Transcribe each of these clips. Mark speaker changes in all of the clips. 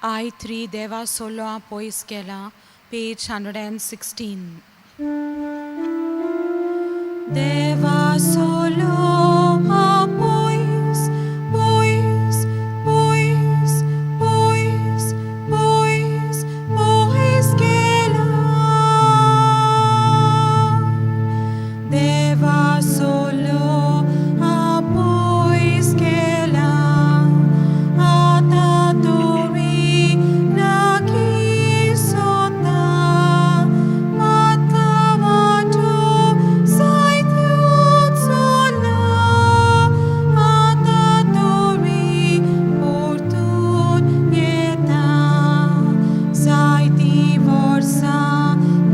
Speaker 1: I three Deva Solo Pois Kela, page 116. Deva Solo Pois, Pois, Pois, Pois, Pois, Pois Kela. Deva Solo Pois Kela. Ata turi nakisota matkavato saityutsola ata turi portun yeta saiti vorsa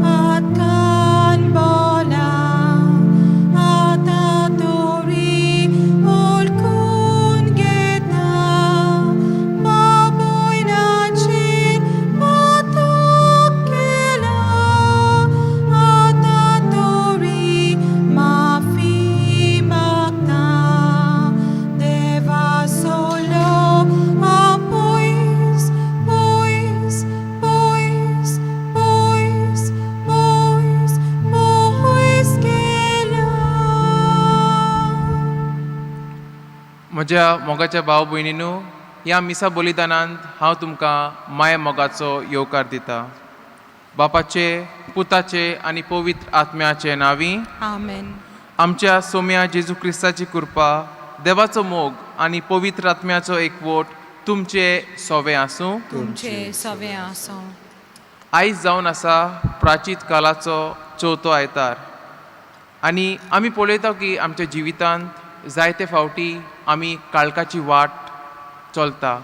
Speaker 1: patkan bola ata turi olkun geta baboy nachin matokela ata turi mafi makta Deva solo apois pois pois pois pois pois kela.
Speaker 2: म्हज्या मोगाच्या भाव भयणीनू, ह्या मिसा बलिदानांत हांव तुमकां माया मोगाचो येवकार दिता. बापाचे, पुताचे आनी पवित्र आत्म्याचे नांवी.
Speaker 1: Amen.
Speaker 2: आमच्या सोम्या जेजू क्रिस्ताची कृपा, देवाचो मोग आनी पवित्र आत्म्याचो एकवट तुमचे सोवे आसूं.
Speaker 1: तुमचे सवे आसो.
Speaker 2: आयज जावन आसा प्राचीत कालाचो चवथो आयतार आनी आमी पळयता की आमच्या जिवितांत जायते फावटी आमी काळखाची वाट चलता,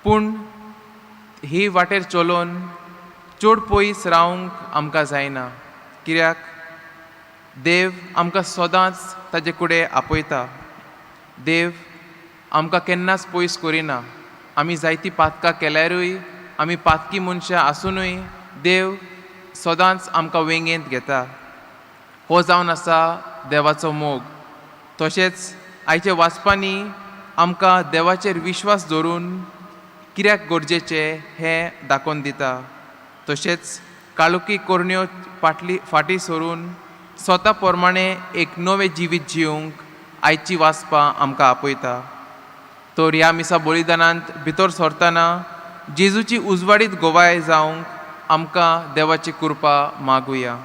Speaker 2: पूण ही वाटेर चलोवन चड पयस रावंक आमकां जायना, कित्याक देव आमकां सदांच ताजे कडेन आपयता. देव आमकां केन्नाच पयस करिना. आमी जायतीं पातकां केल्यारूय, आमी पातकी मनशां आसुनूय देव सदांच आमकां वेंगेंत घेता. हो जावन आसा देवाचो मोग. तशेंच आयच्या वाचपांनी आमकां देवाचेर विश्वास दवरून कित्याक गरजेचें हें दाखोवन दिता. तशेंच काळुकी करण्यो फाटली फाटीं सरून स्वता प्रमाणे एक नवें जिवीत जिवंक आयची वाचपां आमकां आपयता. तर ह्या मिसा बलिदानांत भितर सरतना जेजूची उजवाडीत गोवाय जावंक आमकां देवाची कृपा मागुया.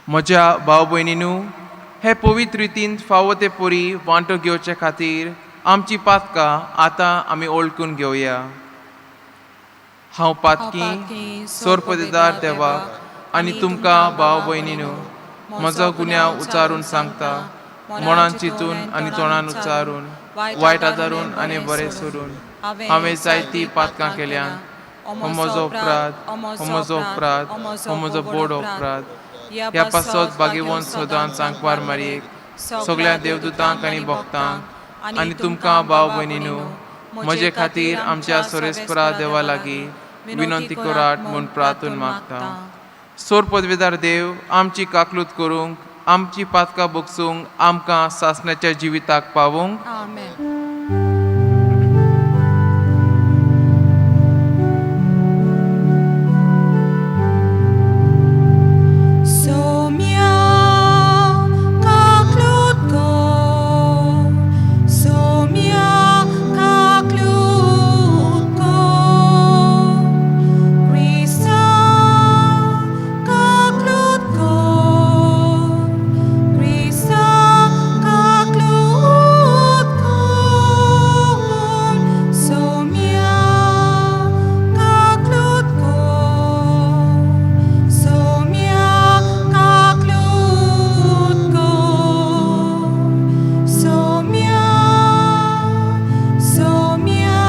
Speaker 2: म्हज्या भाव भयणीनू, हे पवित्र रितीन फावो ते परी वांटो घेवचे खातीर आमची पातकां आतां आमी ओळखून घेवया. हांव पातकी सोरपदेदार देवाक आनी तुमकां भाव भयणीनू म्हजो गुन्यांव उचारून सांगता, मनान चिंतून आनी तोंडान उच्चारून, वायट आदारून आनी बरें सोडून हांवें जायतीं पातकां केल्यांत. हो म्हजो अपराध, हो म्हजो अपराध, हो म्हजो बोड अपराध. ह्या पासत भागेवन सदांच आंकवार मारयेक, सगळ्या देवदूतांक आनी भक्तांक आनी तुमकां भाव भयणीनू म्हजे खातीर आमच्या सोरेस्परा देवा लागीं विनंती करात म्हूण प्रार्थून मागता. सोर पदवेदार देव आमची काकलूत करूंक, आमची पातकां बगसूंक, आमकां सासणाच्या जिविताक पावोवंक.
Speaker 1: आमेन. Somia kaklutko, somia kaklutko, Krista kaklutko, Krista kaklutko, somia kaklutko, somia kaklutko, somia, somia,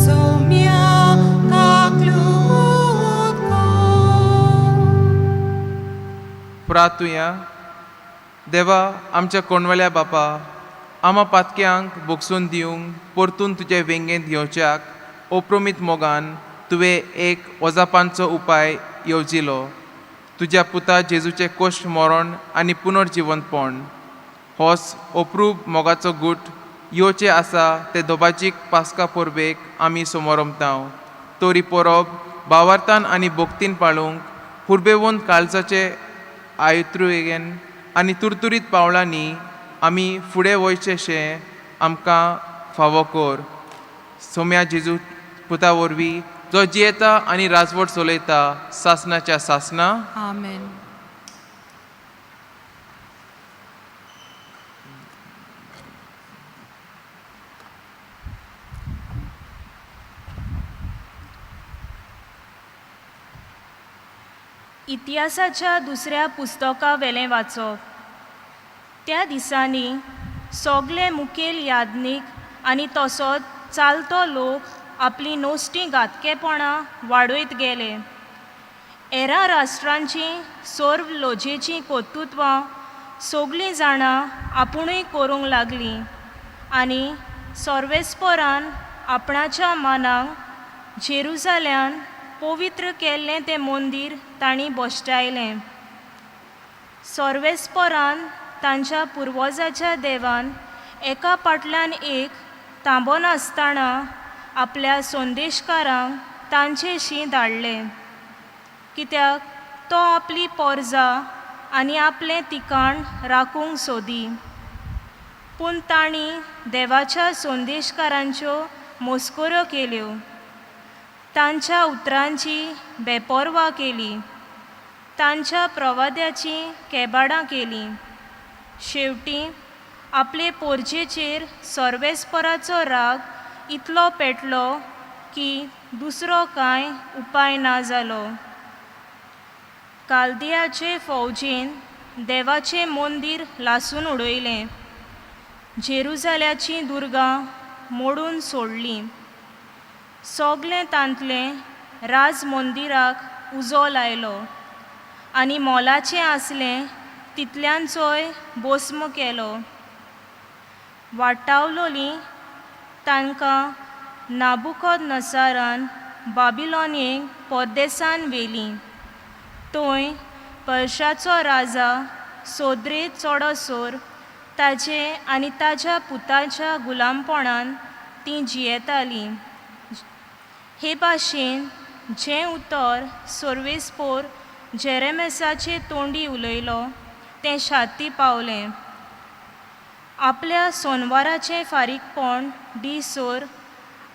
Speaker 1: somia kaklutko.
Speaker 2: प्रार्थुया. देवा आमच्या कोणवेल्या बापा, आमा पातक्यांक बोगसून दिवंक परतून तुजे वेंगेंत घेवच्याक ओप्रोमीत मोगान तुवें एक ओजापांचो उपाय येवजिलो. तुज्या पुता जेजूचें कोश्ट मरण आनी पुनर्जिवंतपण होच अप्रूप मोगाचो गूट येवचें आसा ते दोबाजीक पास्का परबेक आमी समोरमताव. तोरी परब भावार्थान आनी भक्तीन पाळूंक पुर्बेवन काळजाचे आयत्रुयेन आनी तुरतुरीत पावलांनी आमी फुडें वयचें आमकां फावो कर. सोम्या जेजू पुता वरवीं जो जियेता आनी राजवट चलयता सासनाच्या सासना.
Speaker 1: आमेन.
Speaker 3: इतिहासाच्या दुसऱ्या पुस्तका वेलें वाचप. त्या दिसांनी सोगले मुखेल याज्ञीक आनी तसोच चालतो लोक आपलीं नोस्टीं घातकेपणां वाडयत गेले. हेरां राष्ट्रांचीं सर्व लजेचीं कर्तुत्वां सगलीं जाणां आपुणूय करूंक लागलीं आनी सर्वेस्परान आपणाच्या मानाक जेरुजाल्यान पवित्र केल्लें तें मंदीर तांणी भश्टायलें. सर्वेस्परान तांच्या पुर्वजाच्या देवान एका पाटल्यान एक थांबनासतना आपल्या संदेशकारांक तांचेशी धाडले, कित्याक तो आपली पोरजा आनी आपलें तिकाण राखूंक सोदी. पूण तांणी देवाच्या संदेशकारांच्यो मस्कऱ्यो केल्यो, तांच्या उतरांची बेपर्वा केली, तांच्या प्रवाद्याचीं केबाडां केलीं. शेवटी आपले पोरजेचेर सर्वेस्पराचो राग इतलो पेटलो की दुसरो कांय उपाय ना जालो. कालदियाचे फौजेन देवाचें मंदीर लासून उडयलें, जेरुजाल्याचीं दुर्गां मोडून सोडलीं, सोगलें तांतलें राज मंदिराक उजो लायलो आनी मोलाचें आसलें तितल्यांचोय बोस्म केलो. वाटावलोलीं तांकां नाबुकोद नसारान बाबिलोनेक परदेसान व्हेलीं. थंय परशाचो राजा सोदरे चोडोसोर ताजे आनी ताज्या पुताच्या गुलामपणान तीं जियेतालीं. हे भाशेन जें उतर सर्वेस्पोर जेरेमेसाचे तोंडी उलयलो तें शाती पावलें. आपल्या सोनवाराचें फारीकपण दीसोर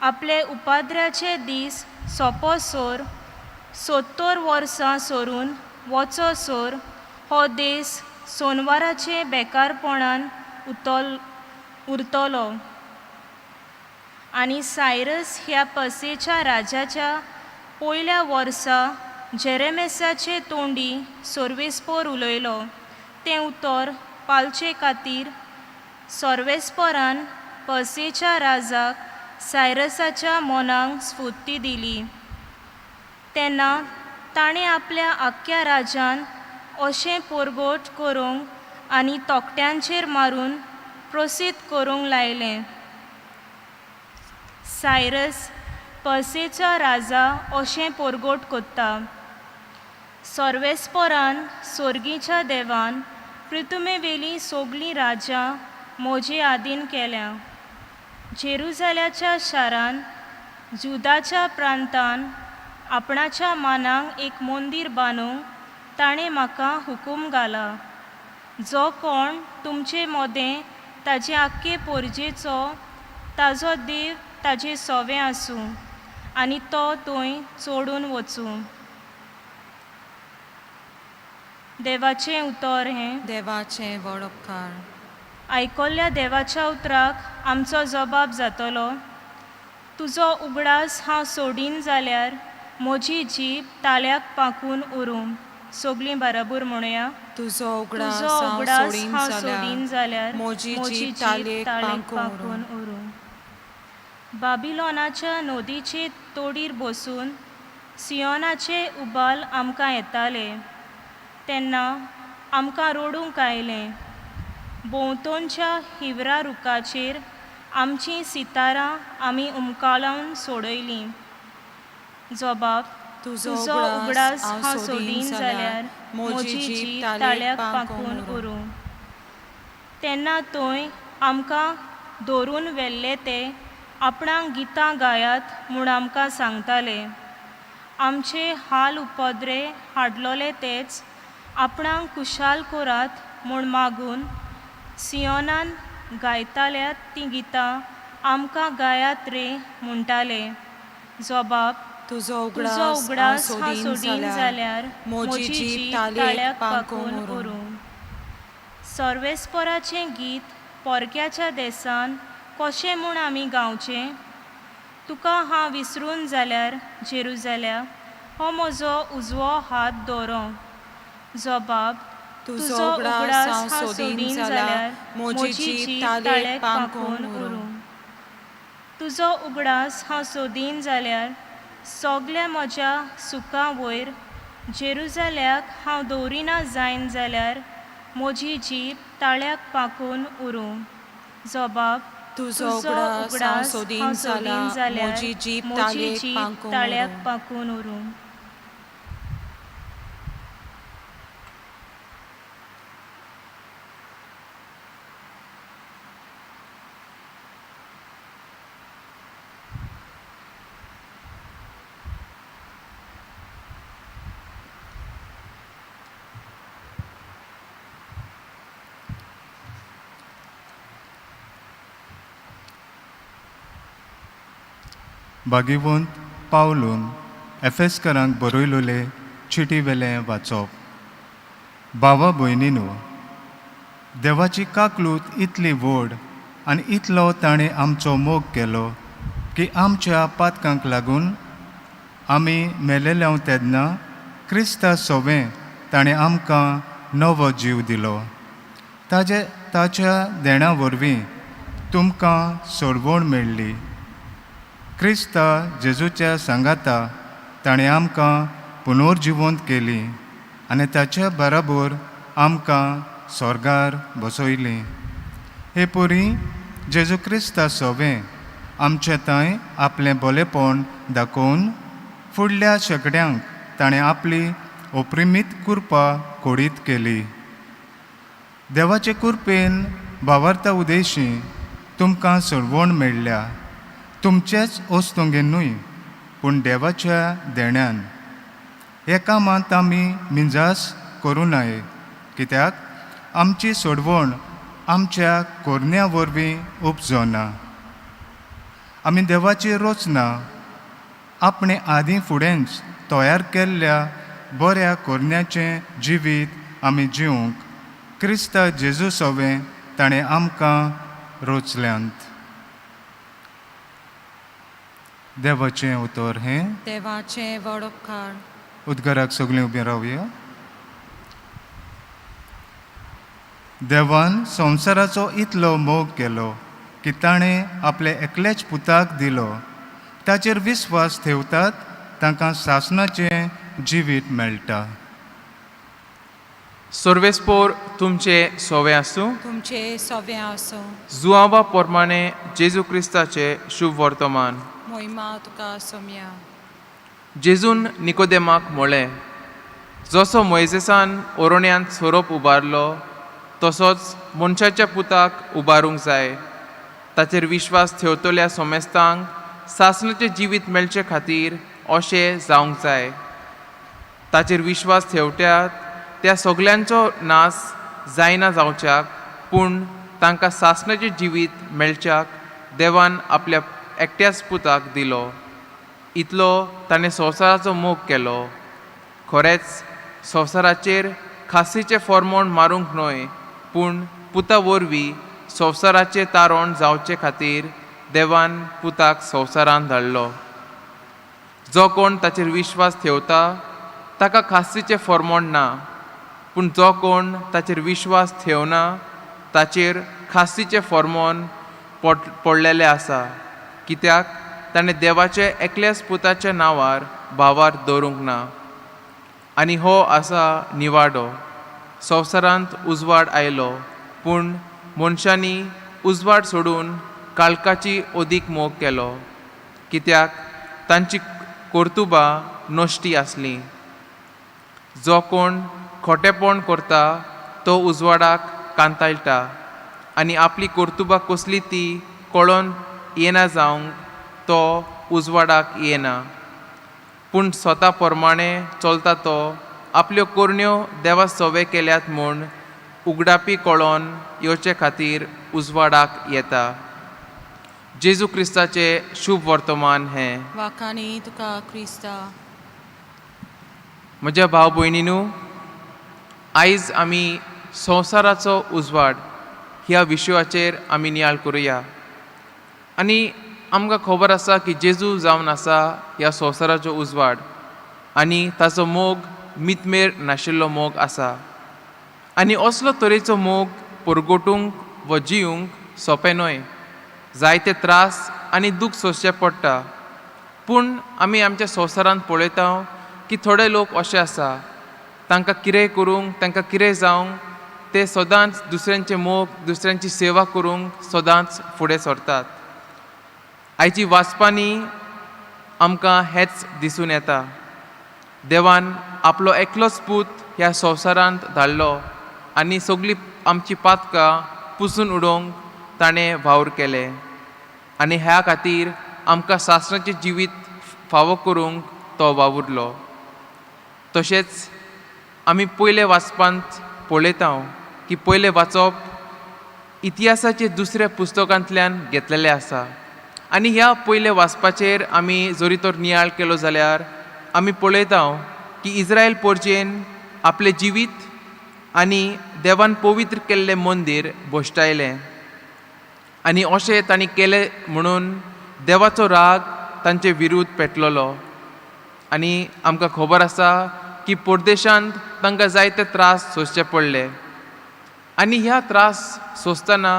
Speaker 3: आपले उपाद्र्याचे दीस सोंपोसर 70 वर्सां सरून वचोसर हो देस सोनवाराचे बेकारपणान उतल उरतलो. आनी सायरस ह्या पसेच्या राजाच्या पयल्या वर्सा जेरेमेसाचे तोंडी सर्वेस्पोर उलयलो तें उतर पाळचे खातीर सर्वेस्पोरान पसेच्या राजाक सायरसाच्या मनाक स्फुर्ती दिली. तेन्ना ताणें आपल्या आख्ख्या राज्यान अशें पोरगोट करूंक आनी तोकट्यांचेर मारून प्रसिद्ध करूंक लायलें, सायरस पर्सेचो राजा अशें पोरगोट कोत्ता, सर्वेस्पोरान सोर्गीच्या देवान पृथुमेवेलीं सगलीं राज्यां म्हजे आदीन केल्या. जेरुजाल्याच्या शारान जुदाच्या प्रांतान आपणाच्या मानाक एक मंदीर बांदूंक ताणें म्हाका हुकूम घाला. जो कोण तुमचे मदें ताजे आख्खे पोरजेचो ताजो देव ताजे सोवे आसूं आनी तो थंय चोडून वचूं. देवाचें उतर हें.
Speaker 1: देवाचें व्हड उपकार.
Speaker 3: आयकल्ल्या देवाच्या उतराक आमचो जबाब जातलो. तुजो उगडास हांव सोडीन जाल्यार म्हजी जीब ताळ्याक पाकून उरूं. सगलीं बराबर म्हणुया.
Speaker 1: तुजो उगडास
Speaker 3: तुजो
Speaker 1: हांव
Speaker 3: उगडास
Speaker 1: सोडीन
Speaker 3: हांव सोडीन
Speaker 1: जाल्यार
Speaker 3: जाल्यार
Speaker 1: म्हजी
Speaker 3: म्हजी
Speaker 1: जीब
Speaker 3: जीब
Speaker 1: ताळयेक
Speaker 3: ताळयेक
Speaker 1: पांकून
Speaker 3: पाकून उरूं. बाबिलोनाच्या नदीचे तोडीर बसून सियोनाचे उबाल आमकां येताले तेन्ना आमकां रडूंक आयलें. भोंवतणच्या हिवरा रुखाचेर आमचीं सितारां आमी उमकालावन सोडयलीं. जबाब,
Speaker 1: तुजो
Speaker 3: तुजो उगडास हांव सोदीन जाल्यार म्हजी जीब ताळ्याक पाकून उरूं. तेन्ना थंय आमकां धरून व्हेल्ले ते आपणाक गितां गायात म्हूण आमकां सांगताले. आमचे हाल उपद्रे हाडलोले तेच आपणाक खुशाल करात म्हूण मागून सियोनान गायताल्यात तीं गितां आमकां गायात रे म्हणटाले. जबाब,
Speaker 1: तुजो
Speaker 3: तुजो
Speaker 1: उगडास हांव
Speaker 3: उगडास हांव
Speaker 1: सोदीन
Speaker 3: सोदीन
Speaker 1: जाल्यार
Speaker 3: जाल्यार
Speaker 1: म्हजी
Speaker 3: म्हजी
Speaker 1: जीब
Speaker 3: जीब
Speaker 1: ताळयेक
Speaker 3: ताळ्याक
Speaker 1: पाकून
Speaker 3: पाकून
Speaker 1: उरूं.
Speaker 3: उरूं. सर्वेस्पराचें गीत परक्याच्या देसान कशें म्हूण आमी गावचें? तुका हांव विसरून जाल्यार जेरुजाल्या हो म्हजो उजवो हात दवरो. जबाब,
Speaker 1: तुजो उगडास हांव सोदीन जाल्यार म्हजी जीब ताळयेक पाकून उरूं.
Speaker 3: तुजो उगडास हांव सोदीन जाल्यार सगल्या म्हज्या सुखा वयर जेरुजाल्याक हांव दवरिना जायन जाल्यार म्हजी जीब ताळ्याक पाकून उरूं. जबाब,
Speaker 1: तुजो उगडास हांव सोदीन जाल्यार म्हजी जीब
Speaker 3: म्हजी
Speaker 1: ताळयेक
Speaker 3: जीब
Speaker 1: पाकून
Speaker 3: ताळ्याक
Speaker 1: उरूं.
Speaker 3: पाकून उरूं.
Speaker 4: भागेवंत पावलून एफेस्करांक बरयलोले चिटी वेलें वाचप. भावा भयणीनो, देवाची काकलूत इतली व्हड आनी इतलो ताणें आमचो मोग केलो की आमच्या पातकांक लागून आमी मेलेल्या तेन्ना क्रिस्ता सोवें ताणें आमकां नवो जीव दिलो. ताजे ताच्या देणा वरवीं तुमकां सोडवण मेळ्ळी. क्रिस्ता जेजूच्या सांगाता ताणें आमकां पुनर्जिवंत केली आनी ताच्या बराबर आमकां स्वर्गार बसयली. हे परी जेजू क्रिस्ता सोवें आमचे थंय आपलें बोलेपण दाखोवन फुडल्या शेंकड्यांक ताणें आपली ओप्रिमीत कृपा कोडीत केली. देवाचे कृपेन भावार्था उदेशी तुमकां सोडवण मेळ्ळ्या, तुमचेच वस्तुंगे न्हय पूण देवाच्या देण्यान. हे कामांत आमी मिंजास करूं नये, कित्याक आमची सोडवण आमच्या कोरन्या वरवीं उपजना. आमी देवाची रचना आपणे आदीं फुडेंच तयार केल्ल्या बऱ्या कोरन्याचें जिवीत आमी जिवंक क्रिस्ता जेजू सोवें ताणें आमकां रोचल्यांत. देवाचें उतर हें.
Speaker 1: देवाचें व्हड उपकार.
Speaker 4: उद्गाराक सगळीं उबीं रावया. देवान संवसाराचो इतलो मोग केलो की ताणें आपले एकल्याच पुताक दिलो. ताचेर विस्वास ठेवतात तांकां सासणाचें जिवीत मेळटा.
Speaker 2: सर्वेस्पोर तुमचे सोवे आसूं.
Speaker 1: तुमचे सोवें आसूं.
Speaker 2: जुआवा प्रमाणे जेजू क्रिस्ताचें शुभ वर्तमान.
Speaker 1: मोहिमा तुका सोम्या.
Speaker 2: जेजून निकोदेमाक म्हळें, जसो मोयजेसान ओरोण्यांत सोरोप उबारलो तसोच मनशाच्या पुताक उबारूंक जाय. ताचेर विश्वास ठेवतल्या सोमेस्तांक सासणाचें जिवीत मेळचे खातीर अशें जावंक जाय. ताचेर विश्वास ठेवत्यात त्या सगल्यांचो नाश जायना जावच्याक, पूण तांकां सासणाचें जिवीत मेळच्याक देवान आपल्या एकट्याच पुताक दिलो. इतलो ताणें संवसाराचो मोग केलो. खरेंच संवसाराचेर खासीचें फॉर्मोण मारूंक न्हय, पूण पुता वरवीं संवसाराचें तारण जावचे खातीर देवान पुताक संवसारांत धाडलो. जो कोण ताचेर विश्वास ठेवता ताका खासीचें फॉर्मोण ना, पूण जो कोण ताचेर विश्वास ठेवना ताचेर खासीचें फॉर्मोन पडलेलें आसा, कित्याक ताणें देवाचे एकल्याच पुताच्या नांवार भावार दवरूंक ना. आनी हो आसा निवाडो. संवसारांत उजवाड आयलो, पूण मनशांनी उजवाड सोडून काळखाची अदीक मोग केलो, कित्याक तांची कर्तुबां नश्टी आसलीं. जो कोण खोटेपण करता तो उजवाडाक कांताळटा आनी आपली कर्तुबां कसली ती कळोन येना जावंक तो उजवाडाक येना. पूण स्वता प्रमाणे चलता तो आपल्यो करण्यो देवा सवे केल्यात म्हूण उगडापी कळोन येवचे खातीर उजवाडाक येता. जेजू क्रिस्ताचें शुभ वर्तमान हें.
Speaker 1: वाखाणी तुका क्रिस्ता.
Speaker 2: म्हज्या भाव भयणीनू, आयज आमी संवसाराचो उजवाड ह्या विशयाचेर आमी नियाळ करुया. आनी आमकां खबर आसा की जेजू जावन आसा ह्या संवसाराचो उजवाड आनी ताचो मोग मितमेर नाशिल्लो मोग आसा. आनी असलो तरेचो मोग परगटूंक वा जिवंक सोंपें न्हय. जायते त्रास आनी दूख सोंसचें पडटा. पूण आमी आमच्या संवसारांत पळयता की थोडे लोक अशे आसा, तांकां कितेंय करूंक, तांकां कितेंय जावंक ते सदांच दुसऱ्यांचे मोग, दुसऱ्यांची सेवा करूंक सदांच फुडें सरतात. आयची वाचपांनी आमकां हेंच दिसून येता. देवान आपलो एकलोच पूत ह्या संवसारांत धाडलो आनी सगळीं आमची पातकां पुसून उडोवंक ताणें वावर केलें आनी ह्या खातीर आमकां सासणाचें जिवीत फावो करूंक तो वावुरलो. तशेंच आमी पयले वाचपांत पळयता की पयलें वाचप इतिहासाचे दुसऱ्या पुस्तकांतल्यान घेतलेलें आसा. आनी ह्या पयल्या वाचपाचेर आमी जरी तर नियाळ केलो जाल्यार आमी पळयता की इस्रायल पोरजेन आपलें जिवीत आनी देवान पवित्र केल्लें मंदीर भश्टायलें आनी अशें तांणी केलें म्हणून देवाचो राग तांचे विरुद्ध पेटलेलो. आनी आमकां खबर आसा की परदेशांत तांकां जायते त्रास सोंसचे पडले आनी ह्या त्रास सोंसतना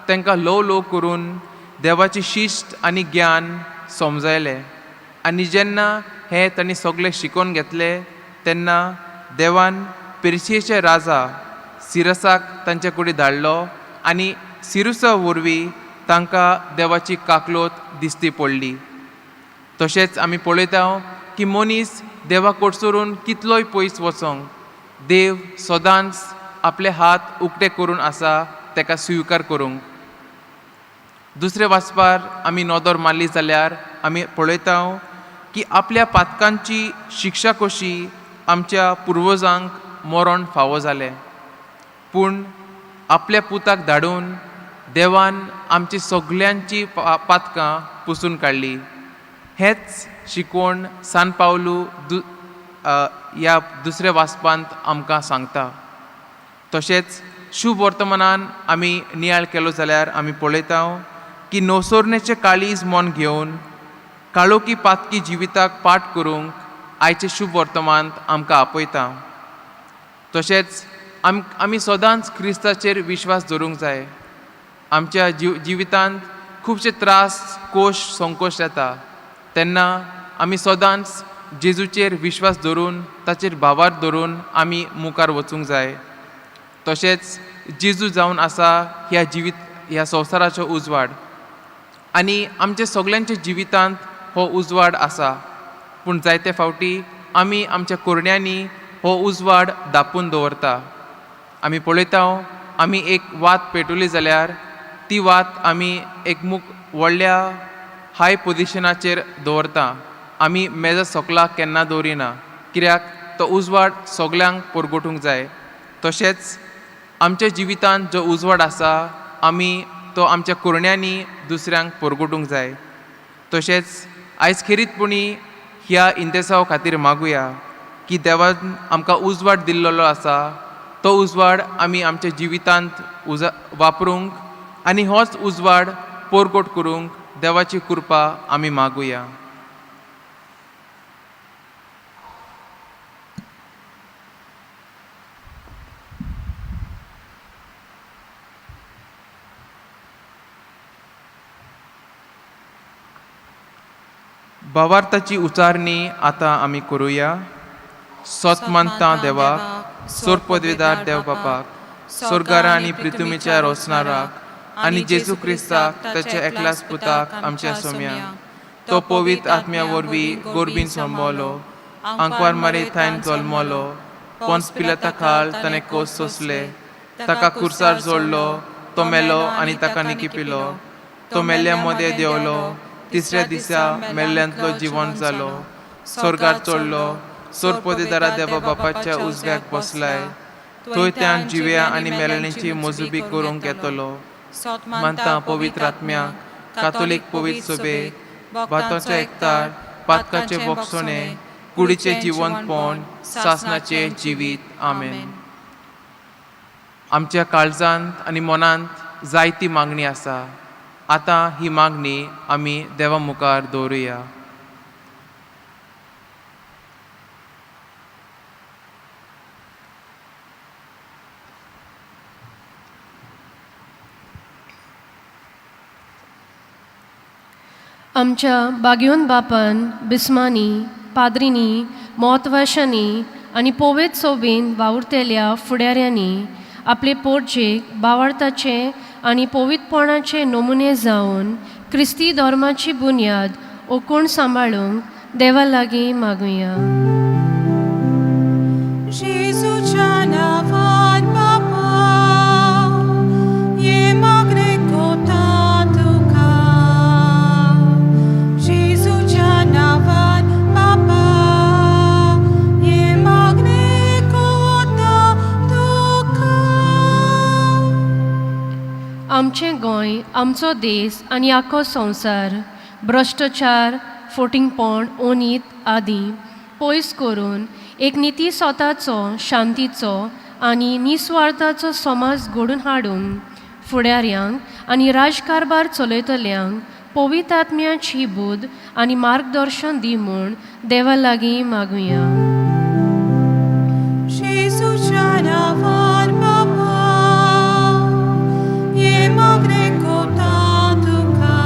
Speaker 2: तांकां ल्हव ल्हव करून देवाची शिस्त आनी ज्ञान समजायलें. आनी जेन्ना हें तांणी सगळें शिकोवन घेतलें तेन्ना देवान पेरशियेचे राजा सिरसाक तांचे कडेन धाडलो आनी सिरुसा वरवीं तांकां देवाची काकलोत दिसती पडली. तशेंच आमी पळयता की मनीस देवा कडसरून कितलोय पयस वचोंक देव सदांच आपले हात उक्ते करून आसा ताका स्विकार करूंक. दुसरे वाचपार आमी नदर मारली जाल्यार आमी पळयता की आपल्या पातकांची शिक्षा कशी आमच्या पुर्वजांक मरण फावो जालें, पूण आपल्या पुताक धाडून देवान आमची सगल्यांची पातकां पुसून काडली. हेंच शिकवण सान पावलू ह्या दुसऱ्या वाचपांत आमकां सांगता. तशेंच शुभ वर्तमानान आमी नियाळ केलो जाल्यार आमी पळयता की नवसरणेचें काळीज मन घेवन काळोखी पातकी जिविताक पाठ करूंक आयचें शुभ वर्तमान आमकां आपयता. तशेंच आमी सदांच क्रिस्ताचेर विश्वास दवरूंक जाय. आमच्या जिवितांत खुबशे त्रास, कोश, संकोश येता तेन्ना आमी सदांच जेजूचेर विश्वास दवरून ताचेर भावार्थ दवरून आमी मुखार वचूंक जाय. तशेंच जेजू जावन आसा ह्या जिवीत ह्या संवसाराचो उजवाड आनी आमच्या सगल्यांच्या जिवितांत हो उजवाड आसा, पूण जायते फावटी आमी आमच्या कुरण्यांनी हो उजवाड दापून दवरता. आमी पळयता आमी एक वात पेटवली जाल्यार ती वात आमी एक मुख व्हडल्या हाय पोजिशनाचेर दवरता. आमी मेजा सोकला केन्ना दवरिना, कित्याक तो उजवाड सगल्यांक परगटूंक जाय. तशेंच आमच्या जिवितांत जो उजवाड आसा आमी तो आमच्या कुरण्यांनी दुसऱ्यांक परगटूंक जाय. तशेंच आयज खेरीतपणी ह्या इंतेसांव खातीर मागुया की देवान आमकां उजवाड दिल्लो आसा तो उजवाड आमी आमच्या जिवितांत वापरूंक आनी होच उजवाड परगट करूंक देवाची कृपा आमी मागुया. भावार्थाची उचारणी आतां आमी करुया. सत मानता देवाक, सोर पदवेदार देव बापाक, स्वर्गार आनी पृथ्वीच्या रोसणाराक, आनी जेजू क्रिस्ताक ताच्या एकल्याच पुताक आमच्या सोम्या, तो पवित्र आत्म्या वरवीं गोरबीन सोंबलो, आंकवार मारी थायन जल्मलो, पोन्स पिलाता खाल ताणें कोस सोंसले, ताका कुर्सार जोडलो, तो मेलो आनी ताका निकिपिलो, तो मेल्ल्या मदें देंवलो, तिसऱ्या दिसा मेल्ल्यांतलो जिवन जालो, स्वर्गार चडलो, सोरपोदेदारा देवा बापाच्या उजव्याक बसलाय, थंय त्यान जिव्या आनी मेलण्याची मोजुबी करूंक येतलो. मानता पवित्र आत्म्याक, कातोलीक पवित्र सोबेक, भाताचो एकतार, पातकाचे बोगसोणे, कुडीचें जिवनपण, सासनाचें जिवीत. आमेन. आमच्या काळजांत आनी मनांत जायती मागणी आसा. आतां ही मागणी आमी देवा मुखार दवरुया.
Speaker 5: आमच्या बागयोन बापान, बिस्मांनी, पाद्रींनी, म्हत्वाशांनी आनी पोवेत सोबीन वावुरतल्या फुडाऱ्यांनी आपले पोटजेक बावार्थाचे आनी पवित्रपणाचे नमुने जावन क्रिस्ती धर्माची बुन्याद ओकोण सांबाळूंक देवा लागीं मागुया.
Speaker 1: जेजूच्या नांवान बापा, हे मागणें कोता तुका. जेजूच्या नांवान बापा, हे मागणें कोता तुका.
Speaker 5: आमचें गोंय, आमचो देस आनी आख्खो संवसार भ्रश्टाचार, फोटिंगपण, ओनीत आदी पयस करून एक निती स्वताचो, शांतीचो आनी निस्वार्थाचो समाज घडोवन हाडूंक फुडाऱ्यांक आनी राजकारभार चलयतल्यांक पवित्र आत्म्याची बुद्द आनी मार्गदर्शन दी म्हूण देवा लागीं मागुया.
Speaker 1: जेजूच्या नांवान बापा, हे मागणें कोता तुका.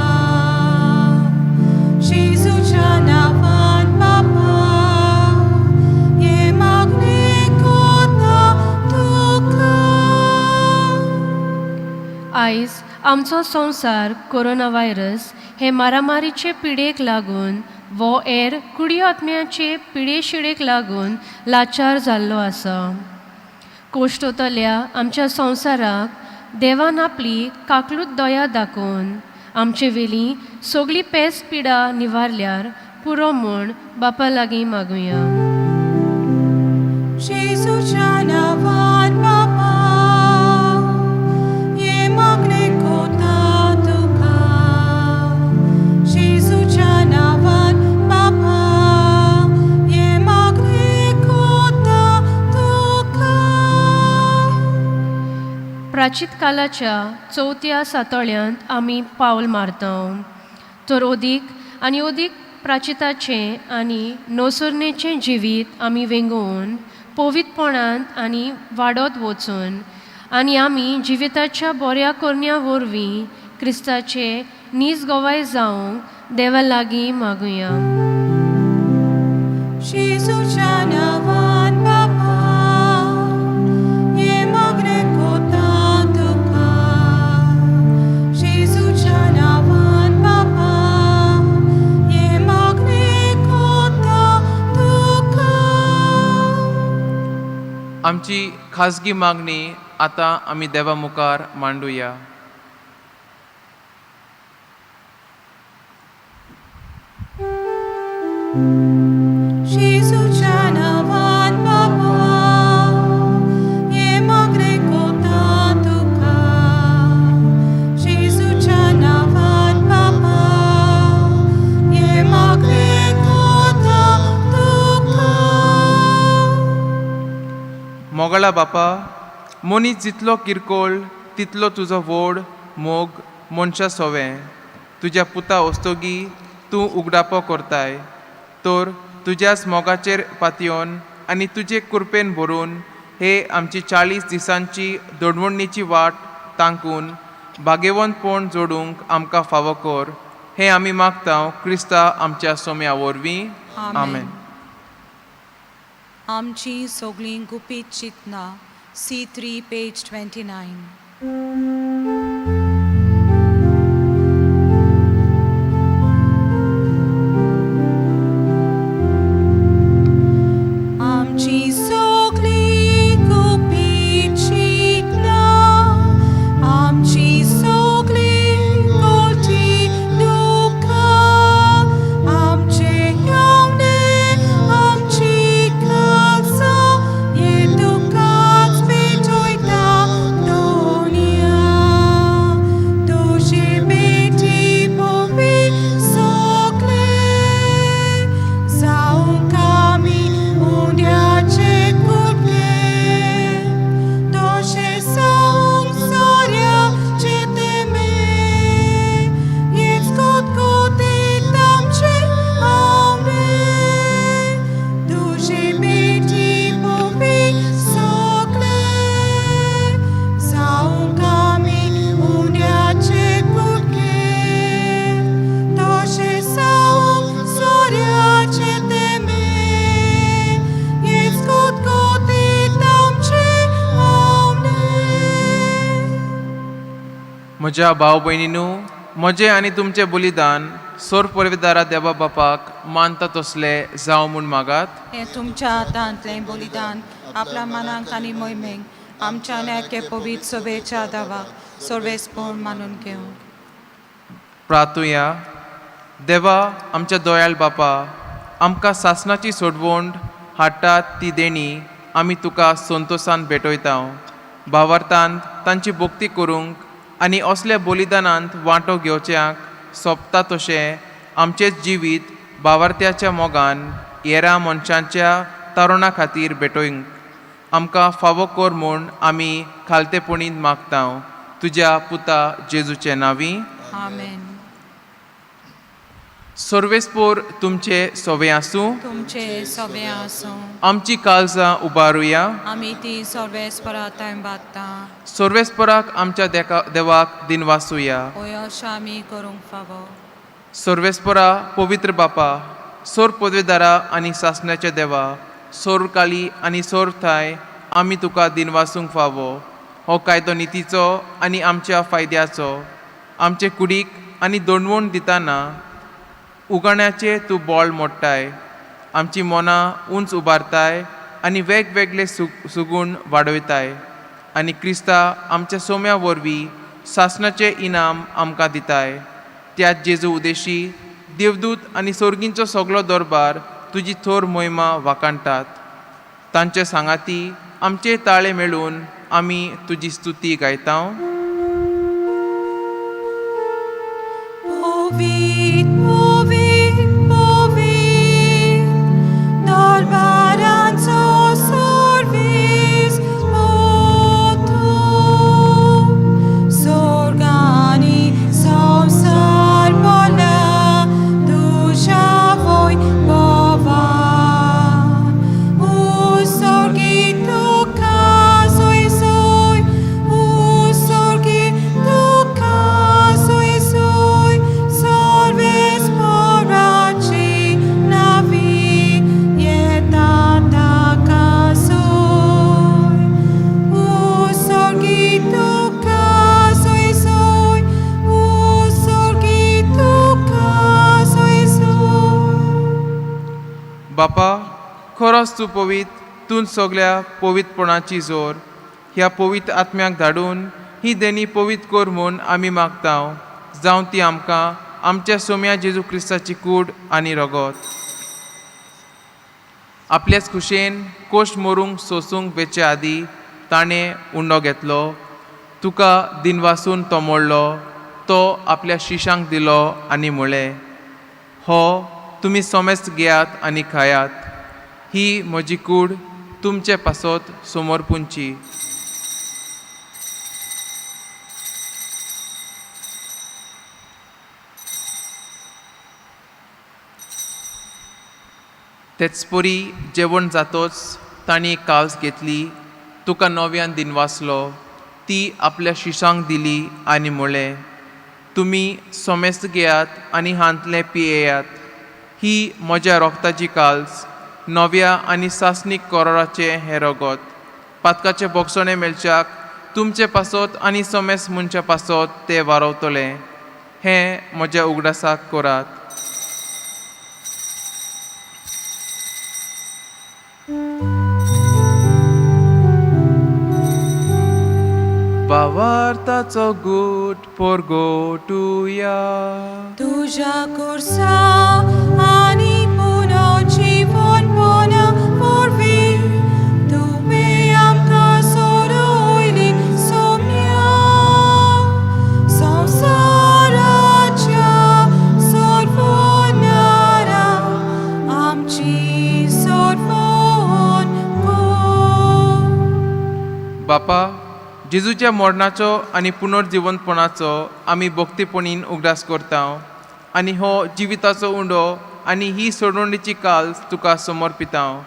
Speaker 1: जेजूच्या नांवान बापा, हे मागणें कोता तुका.
Speaker 5: आयज आमचो संवसार कोरोना व्हायरस हे मारामारीचे पिडेक लागून वो एर कुडी आत्म्याचे पिडेशिडेक लागून लाचार जाल्लो आसा. कोश्टोतल्या आमच्या संवसाराक देवान आपली काकलूत दया दाखोवन आमचे वेली सगळी पेस पिडा निवारल्यार पुरो म्हूण बापा लागीं मागुया.
Speaker 1: जेजूच्या नांवान बापा, हे मागणें कोता तुका. जेजूच्या नांवान बापा, हे मागणें कोता तुका.
Speaker 5: प्राचीत कालाच्या चवथ्या सातोळ्यांत आमी पावल मारता, तर अदीक आनी अदीक प्राचिताचें आनी नोसरणेचें जिवीत आमी वेंगोवन पवित्रपणांत आनी वाडत वचून आनी आमी जिविताच्या बऱ्या करण्या वरवीं क्रिस्ताचे नीज गवाय जावंक देवा लागीं मागुया.
Speaker 1: जेजूच्या नांवान बापा, हे मागणें कोता तुका. जेजूच्या नांवान बापा, हे मागणें कोता तुका.
Speaker 2: आमची खाजगी मागणी आतां आमी देवा मुखार मांडुया.
Speaker 1: जेजूच्या नांवान बापा, हे मागणें कोता तुका. जेजूच्या नांवान बापा, हे मागणें कोता तुका.
Speaker 2: मोगळा बापा, मनीस जितलो किरकोळ तितलो तुजो व्हड मोग मनशा सोवें. तुज्या पुता ओस्तोगी तूं उगडापो करताय, तर तुज्याच मोगाचेर पातयेवन आनी तुजे कृपेन भरून हे आमची 40 दिसांची दडवणीची वाट तांकून भागेवंतपण जोडूंक आमकां फावो कर, हें आमी मागता क्रिस्ता आमच्या सोम्या वरवीं. आमेन.
Speaker 1: आमची सगळीं गुपीत चिंतना, C3 page 29.
Speaker 2: म्हज्या भाव भयणीनू, म्हजें आनी तुमचें बलिदान सोर परवेदारा देवा बापाक मानता तसलें जावं म्हूण मागात.
Speaker 1: हें तुमच्या हातांतलें बलिदान आपल्या मनाक आनी मोहिमेक आमच्या आनी पवित्र सभेच्या दावाक सर्वेस्पोर मानून घेवं.
Speaker 2: प्रातुया. देवा आमच्या दोयाळ बापा, आमकां सासणाची सोडवण हाडटात ती देणी आमी तुका संतोसान भेटयता. भावार्थान तांची भक्ती करूंक आनी असल्या बलिदानांत वांटो घेवच्याक सोंपता तशें आमचेंच जिवीत भावार्थ्याच्या मोगान येरा मनशांच्या तरुणा खातीर भेटोवंक आमकां फावो कर म्हूण आमी खालतेपणीन मागता, तुज्या पुता जेजूचे नांवी.
Speaker 1: आमेन.
Speaker 2: सर्वेस्पोर तुमचे सोवे आसूं.
Speaker 1: तुमचे सगळे आसूं.
Speaker 2: आमची काळजां उबारुया.
Speaker 1: आमी ती सर्वेस्परा थंय बागता.
Speaker 2: सर्वेस्पराक आमच्या देवाक दिनवासुया.
Speaker 1: होय, अशें आमी करूंक फावो.
Speaker 2: सर्वेस्परा, पवित्र बापा, सोर पदवेदारा आनी सासण्याच्या देवा, सोर काली आनी सोर थाय आमी तुका दिनवासूंक फावो. हो कायदो नितीचो आनी आमच्या फायद्याचो. आमचे कुडीक आनी दोणवण दिताना उगाण्याचें तूं बोळ मोडटाय, आमची मनां उंच उबारताय आनी वेगवेगळे सुगूण वाडयताय आनी क्रिस्ता आमच्या सोम्या वरवीं सासणाचें इनाम आमकां दिताय. त्याच जेजू उदेशी देवदूत आनी सोर्गींचो सगलो दरबार तुजी थोर मोहिमा वाखाणटात. तांचे सांगाती आमचे ताळे मेळून आमी तुजी स्तुती गायता.
Speaker 1: पवित्र, पवित्र, पवित्र, दरबारांचो सर्वेस्पर तूं. स्वर्ग आनी संवसार भरला तुज्या वैभवान. उत्सर्गी तुका सोय सोय, उत्सर्गी तुका सोय सोय, सर्वेस्पराची नांवी येता ताका सोय. उत्सर्गी तुका सोय सोय, उत्सर्गी तुका सोय सोय.
Speaker 2: बापा, खरोच तूं पवित्र, तूं सगल्या पवित्रपणाची जोर. ह्या पवित्र आत्म्याक धाडून ही देणी पवित्र कर म्हूण आमी मागता, जावं ती आमकां आमच्या सोम्या जेजू क्रिस्ताची कूड आनी रगत. आपल्याच खुशेन कोश्ट मोरूंक सोसूंक वेचे आदीं ताणें उंडो घेतलो, तुका दिनवासून तो मोडलो, तो आपल्या शिशांक दिलो आनी म्हळें, हो तुमी सोमेस्त घेयात आनी खायात. ही म्हजी कूड तुमचे पासत समोर पुंची. तेच परी जेवण जातोच तांणी काल्स घेतली, तुका नव्यान दिनवासलो, ती आपल्या शिशांक दिली आनी म्हळें, तुमी सोमेस्त घेयात आनी हांतलें पियेयात. ही म्हज्या रोगताची काल्स, नव्या आनी सासणीक कोरोराचें हें रगत. पातकाचें बोगसणें मेळच्याक तुमचे पासत आनी सोमेस मनच्या पासत तें वारवतलें. हें म्हज्या उगडासाक करात. भावार्थाचो गूट परगटुया.
Speaker 1: तुज्या खुर्सा आनी पुनर्जीवनपणा वरवीं तुवें आमकां सोडयली सोम्या, संवसाराच्या सोडवणारा आमची सोडवण कर.
Speaker 2: बापा, जेजूच्या मरणाचो आनी पुनर्जिवंतपणाचो आमी भक्तीपणीन उगडास करता आनी हो जिविताचो उंडो आनी ही सोडवणीची काल तुका समर्पिता.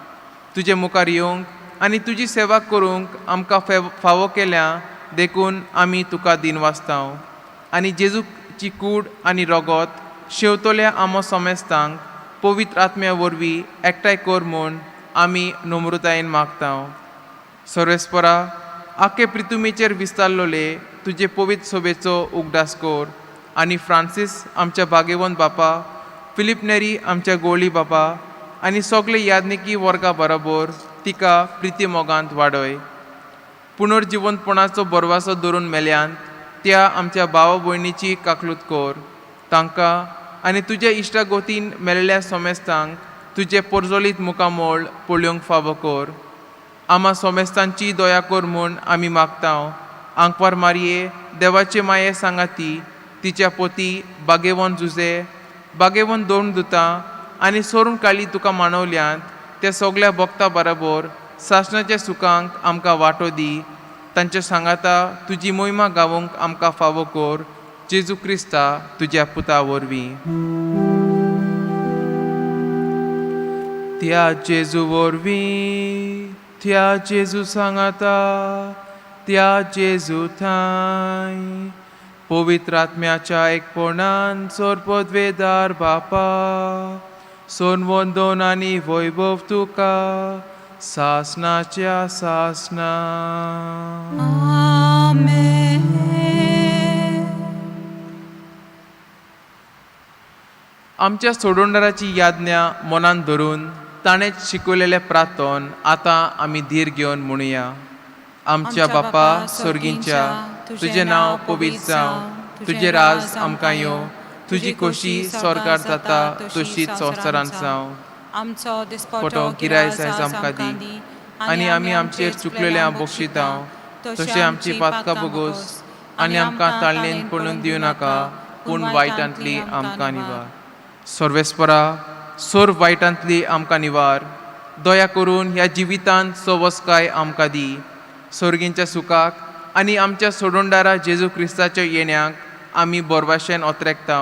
Speaker 2: तुजे मुखार येवंक आनी तुजी सेवा करूंक आमकां फावो केल्या देखून आमी तुका दिनवासता आनी जेजूची कूड आनी रगत शेवतल्या आमो समेस्तांक पवित्र आत्म्या वरवीं एकठांय कर म्हूण आमी नम्रतायेन मागता. सर्वेस्परा, आखे प्रितुमेचेर विस्तारलोले तुजे पवित्र सोबेचो उगडास कर आनी फ्रांसीस आमच्या भागेवंत बापा, फिलीप नेरी आमच्या गोळी बापा आनी सगळे यादनिकी वर्गा बरोबर तिका प्रिती मोगांत वाडय. पुनर्जिवंतपणाचो बरवासो धरून मेल्यांत त्या आमच्या भावा भयणीची काकलूत कर. तांकां आनी तुज्या इश्टागोतीन मेळिल्ल्या सोमेस्तांक तुजें पोरजोलीत मुखामोळ पळोवंक फावो कर. आमा सोमेस्तांची दया कर म्हूण आमी मागता. आंकवार मारये देवाचे माये सांगाती तिच्या पोती बागेवन जुजे बागेवन दोन दुतां आनी सोरून काळी तुका मानवल्यांत त्या सगल्या भक्ता बरोबर सासणाच्या सुखांक आमकां वांटो दी. तांच्या सांगाता तुजी मोहिमा गावोंक आमकां फावो कर. जेजू क्रिस्ता तुज्या पुता वरवीं. त्या जेजू वरवीं, त्या जेजू सांगाता, त्या जेजू थांय पवित्र आत्म्याच्या एकपणान सोरपदवेदार बापा सोनवंदोन आनी वैभव तुका सासनाच्या सासना.
Speaker 1: आमेन.
Speaker 2: आमच्या सोडवणदाराची याज्ञा मनान धरून ताणें शिकवलेलें प्रार्थन आतां आमी धीर घेवन म्हणुया. आमच्या बापा सर्गींच्या, तुजें नांव पवित्र जावं, तुजें राज आमकां येवं, तुजी खोशी स्वर्गार जाता तशीच संवसारांत जावं.
Speaker 1: आमचो दिसपटो
Speaker 2: फोटो गिराय सायज आमकां दी आनी आमी आमचेर चुकलेल्या बक्षितां तशें आमची पातकां बोगोस आनी आमकां ताळणेन पडून दिवं नाका, पूण वायटांतली आमकां निवार. सर्वेस्परा सोर वायटांतली आमकां निवार. दया करून ह्या जिवितांत सवस्काय आमकां दी. सर्गींच्या सुखाक आनी आमच्या सोडवणदारा जेजू क्रिस्ताच्या येण्याक आमी बोरवाशेन ओतरेकता.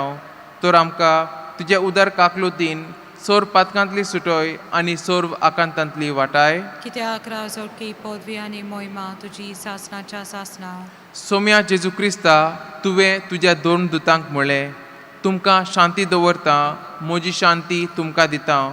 Speaker 2: तर आमकां तुज्या उदार काकलुतीन सोर पातकांतली सुटय आनी सोर आकांतांतली वाटाय.
Speaker 1: कित्याक राजोडकी पदवी आनी मोहिमा तुजी सासनाच्या सासना.
Speaker 2: सोम्या जेजू क्रिस्ता, तुवें तुज्या दोन दुतांक म्हळें, तुमकां शांती दवरता, म्हजी शांती तुमकां दिता.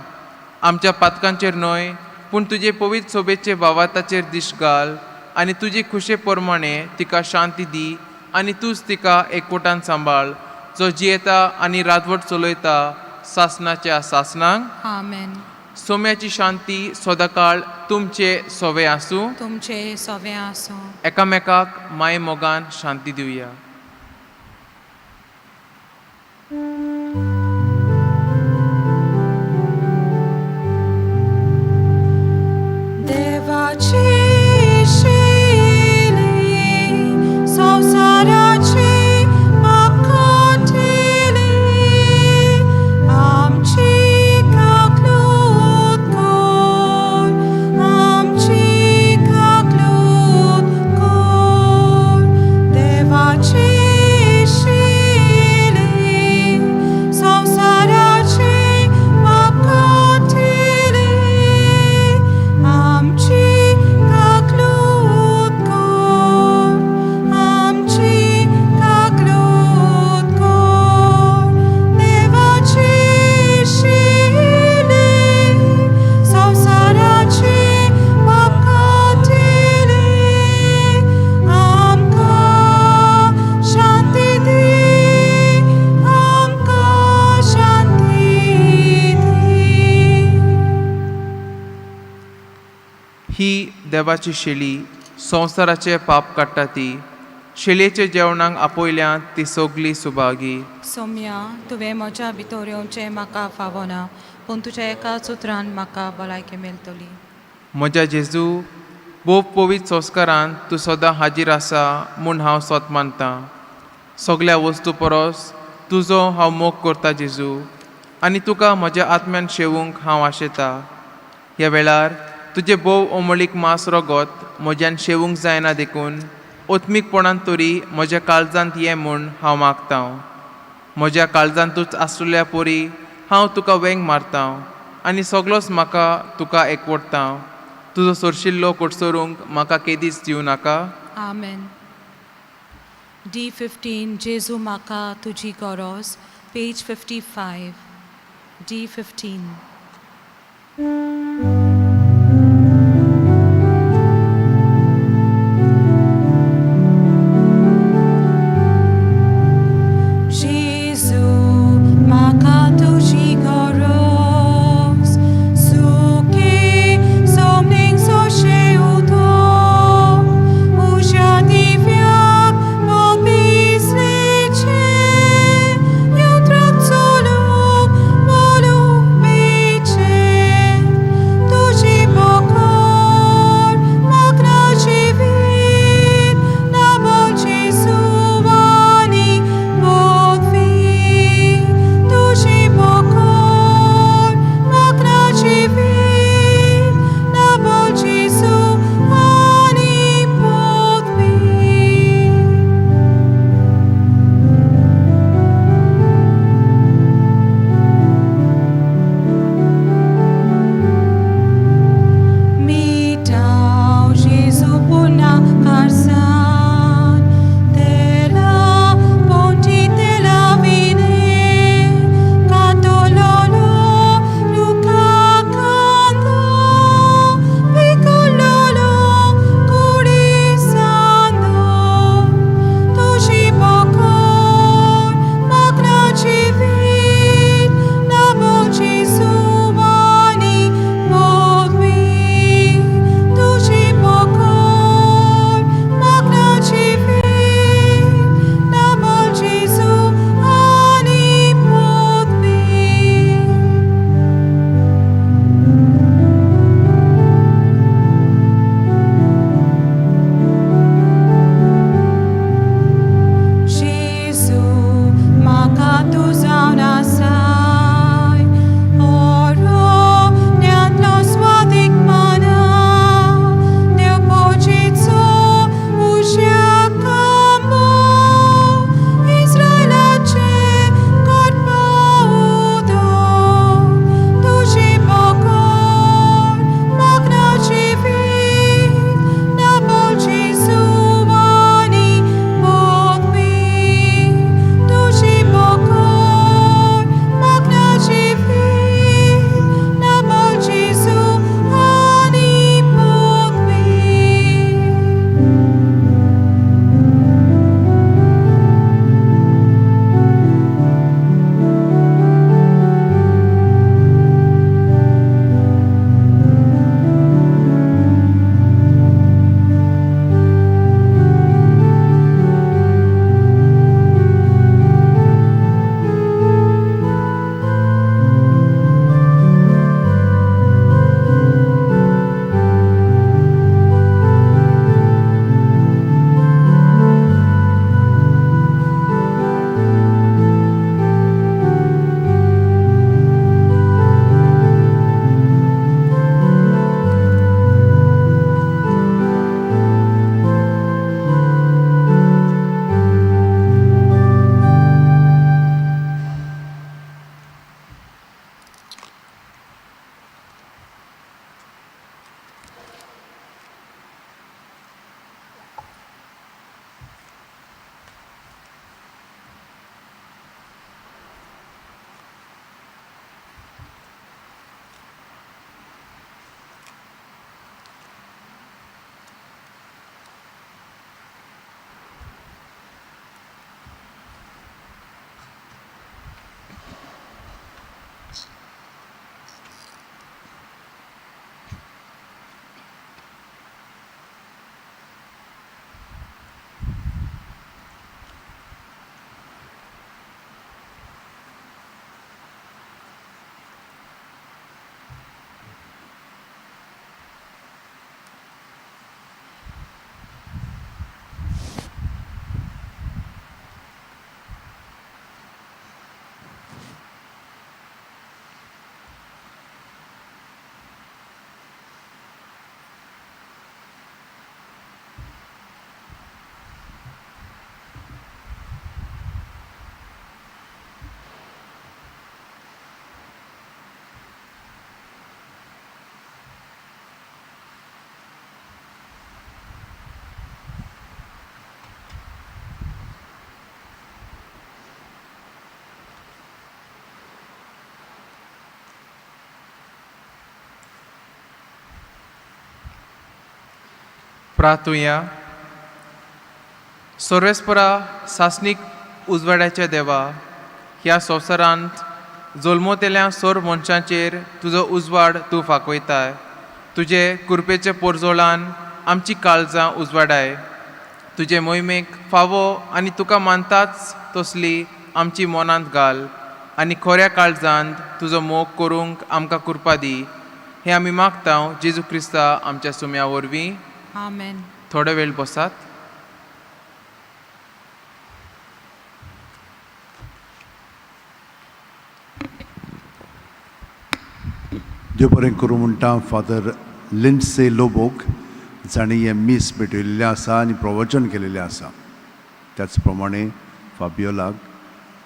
Speaker 2: आमच्या पातकांचेर न्हय पूण तुजे पवित्र सोबेचे भावाताचेर दिश घाल आनी तुजी खुशे प्रमाणे तिका शांती दी आनी तूंच तिका एकवटान सांबाळ, जो जियेता आनी राजवट चलयता सासनाच्या सासनाक.
Speaker 1: आमेन.
Speaker 2: सोम्याची शांती सदांकाळ तुमचे सोवे आसूं.
Speaker 1: तुमचे सोवे आसूं.
Speaker 2: एकामेकाक माय मोगान शांती दिवया.
Speaker 1: देवाची शिली संवसाराची पापकाटिली आमची काकलूत कर, आमची काकलूत कर. देवाची शिली संवसाराची पापकाटिली आमची काकलूत कर, आमची काकलूत कर. देवाची शिली संवसाराची पापकाटिली आमकां शांती दी, आमकां शांती दी.
Speaker 2: ही देवाची शेली संवसाराचे पाप काडटा ती. शेलयेच्या जेवणाक आपयल्यांत ती सगली सुभागी.
Speaker 1: सोम्या, तुवें म्हज्या भितर येवचें म्हाका फावना, पूण तुज्या एकाच उतरान म्हाका भलायकी मेळटली.
Speaker 2: म्हज्या जेजू, भोव पवित्र संस्कारान तूं सदां हाजीर आसा म्हूण हांव सोत मानतां. सगल्या वस्तू परस तुजो हांव मोग करता जेजू, आनी तुका म्हज्या आत्म्यान शेवूंक हांव आशेता. ह्या वेळार तुजें भोव अमोलीक मांस रगत म्हज्यान शेवूंक जायना देखून ओत्मीकपणान तरी म्हज्या काळजांत ये म्हूण हांव मागता. म्हज्या काळजांतूच आसलेल्या परी हांव तुका वेंग मारता आनी सगलोच म्हाका तुका एकवटता. तुजो सोरशिल्लो कोटसरूंक म्हाका केदीच दिवं नाका.
Speaker 1: आमेन. D15 जेजू म्हाका तुजी गरज, पेज 55, D15.
Speaker 2: प्रार्थुया. सर्वेस्परा, सासणीक उजवाड्याच्या देवा, ह्या संवसारांत जल्मतल्या सोर मनशांचेर तुजो उजवाड तूं फांकयताय. तुजे कृपेचे पोरजोळान आमची काळजां उजवाडाय. तुजे मोहिमेक फावो आनी तुका मानताच तसली आमची मनांत घाल आनी खोऱ्या काळजांत तुजो मोग करूंक आमकां कृपा दी. हें आमी मागता जेजू क्रिस्ता आमच्या सुम्या वरवीं.
Speaker 1: आमेन.
Speaker 2: थोडो वेळ बसात.
Speaker 6: देव बरें करूं म्हणटा फादर लिंडसे लोबोक, जाणें हें मीस भेटयल्लें आसा आनी प्रवचन केलेलें आसा. त्याच प्रमाणे फाबियोलाक,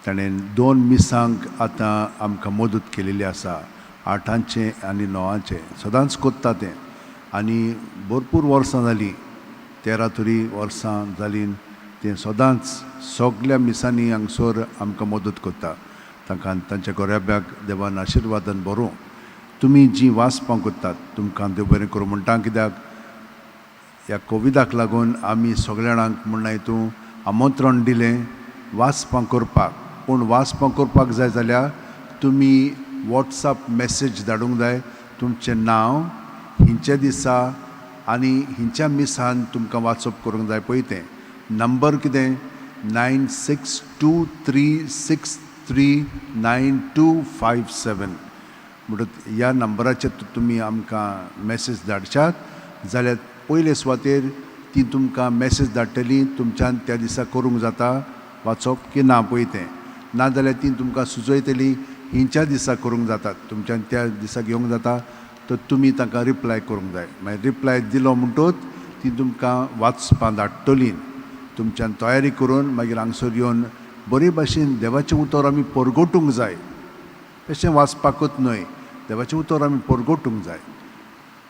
Speaker 6: ताणें दोन मिसांक आतां आमकां मदत केलेली आसा, आठांचें आनी णवांचें. सदांच कोत्ता तें आनी भरपूर वर्सां जालीं, 13 तरी वर्सां जालीं, तें सदांच सगल्या मिसांनी हांगसर आमकां मदत करता. तांकां तांच्या गोऱ्याब्याक देवान आशिर्वादान भरूं. तुमी जीं वाचपां करतात तुमकां देव बरें करूं म्हणटा, कित्याक ह्या कोविडाक लागून आमी सगल्या जाणांक म्हणना तूं आमंत्रण दिलें वाचपां करपाक. पूण वाचपां करपाक जाय जाल्यार तुमी वॉट्सएप मॅसेज धाडूंक जाय, तुमचें नांव, हिंच्या दिसा आनी हिंच्या मिसान तुमकां वाचप करूंक जाय पळय तें. नंबर कितें? 9623639257. म्हणटकच ह्या नंबराचेर तुमी आमकां मॅसेज धाडशात जाल्यार पयले सुवातेर ती तुमकां मॅसेज धाडटली, तुमच्यान त्या दिसा करूंक जाता वाचप की ना पळय तें. नाजाल्यार ती तुमकां सुचयतली हिंच्या दिसा करूंक जातात, तुमच्यान त्या दिसा घेवंक जाता, तर तुमी तांकां रिप्लाय करूंक जाय. मागीर रिप्लाय दिलो म्हणटूच ती तुमकां वाचपां धाडटली. तुमच्यान तयारी करून मागीर हांगसर येवन बरे भाशेन देवाचें उतर आमी परगटूंक जाय. तशें वाचपाकूच न्हय, देवाचें उतर आमी परगटूंक जाय.